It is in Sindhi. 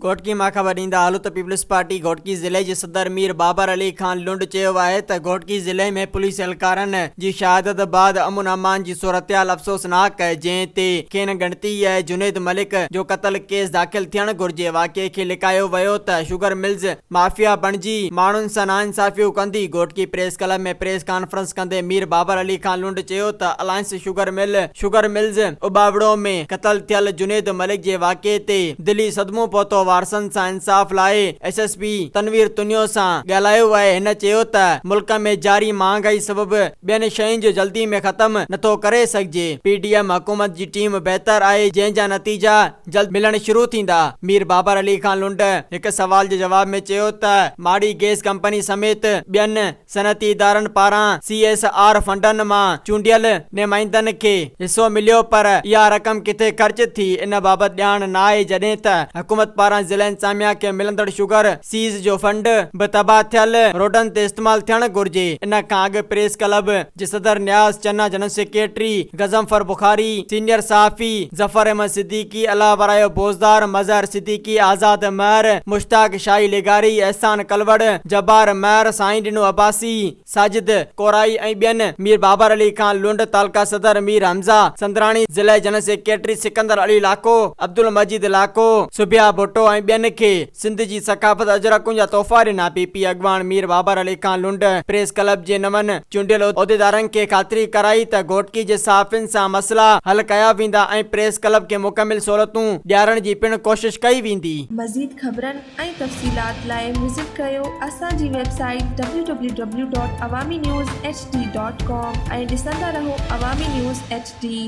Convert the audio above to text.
گهوٽڪي مان خبر ڏيندا هلون ته پيپلز پارٽي گهوٽڪي ضلعي جي صدر مير بابر علي خان لنڊ چيو آهي ته گهوٽڪي ضلعي ۾ پوليس اهلڪارن جي شهادت بعد امن امان جي صورتحال افسوسناڪ جنهن تي کين ڳڻتي آهي جنيد ملڪ جو قتل ڪيس داخل ٿيڻ گهرجي واقعي کي لڪايو ويو ته شگر ملز مافيا بڻجي ماڻهن سان ناانصافيون ڪندي Ghotki press club ۾ press conference ڪندي مير بابر علي خان لنڊ چيو ته alliance sugar mill sugar mills Ubauro ۾ قتل ٿيل جنيد ملڪ جي واقعي تي دلي صدمو پهتو وارثن سان انصاف لاء S S P Tanveer Tunio سان ڳالهايو آهي هن چيو ته ملڪ ۾ جاري مهانگائي سبب ٻين شين جو جلدي ۾ ختم نٿو ڪري سگهجي پي ڊي ايم حڪومت جي ٽيم بهتر آهي جنهن جا نتيجا جلد ملڻ شروع ٿيندا مير بابر علي خان لنڊ هڪ سوال جي جواب ۾ چيو ته ماڙي گيس ڪمپني سميت ٻين صنعتي ادارن پاران سي ايس آر فنڊن مان چونڊيل نمائندن کي حصو مليو پر اها رقم ڪٿي خرچ ٿي ان بابت ڄاڻ ناهي جڏهن ته حڪومت پاران ضلع انتظاميا کي ملندڙ شگر سيز جو فنڊ به تباهه ٿيل روڊن تي استعمال ٿيڻ گهرجي ان کان اڳ پريس ڪلب جي صدر Niaz Channa general secretary Ghazanfar Bukhari senior صحافي ظفر احمد صديقي، الله ورايو بوزدار، مظهر صديقي، آزاد مهر، مشتاق شاهي لغاري، احسان ڪلوڙ، جبار مهر، سائين ڏنو عباسي، ساجد ڪورائي ۽ ٻين، مير بابر علي خان لنڊ، تعلقه صدر مير حمزه سندراڻي، ضلعي جنرل سيڪريٽري سڪندر علي لاکو، عبدالمجيد لاکو، صبيحه ڀٽو ۽ ٻين کي سنڌ جي ثقافت اجرڪن جا تحفا ڏنا. پي پي اڳواڻ مير بابر علي خان لنڊ پريس ڪلب جي نون چونڊيل عهديدارن کي خاطري ڪرائي ته گهوٽڪي جي صحافين سان مسئلا حل ڪيا ويندا ۽ پريس ڪلب کي مڪمل سهولتون ڏيارڻ جي پڻ ڪوشش ڪئي ويندي. مزيد خبرن ۽ تفصيلات لاء وزٽ ڪريو اسان جي website W W W dot Awami news H D dot com ۽ ڏسندا رهو عوامي نيوز ايڇ ڊي.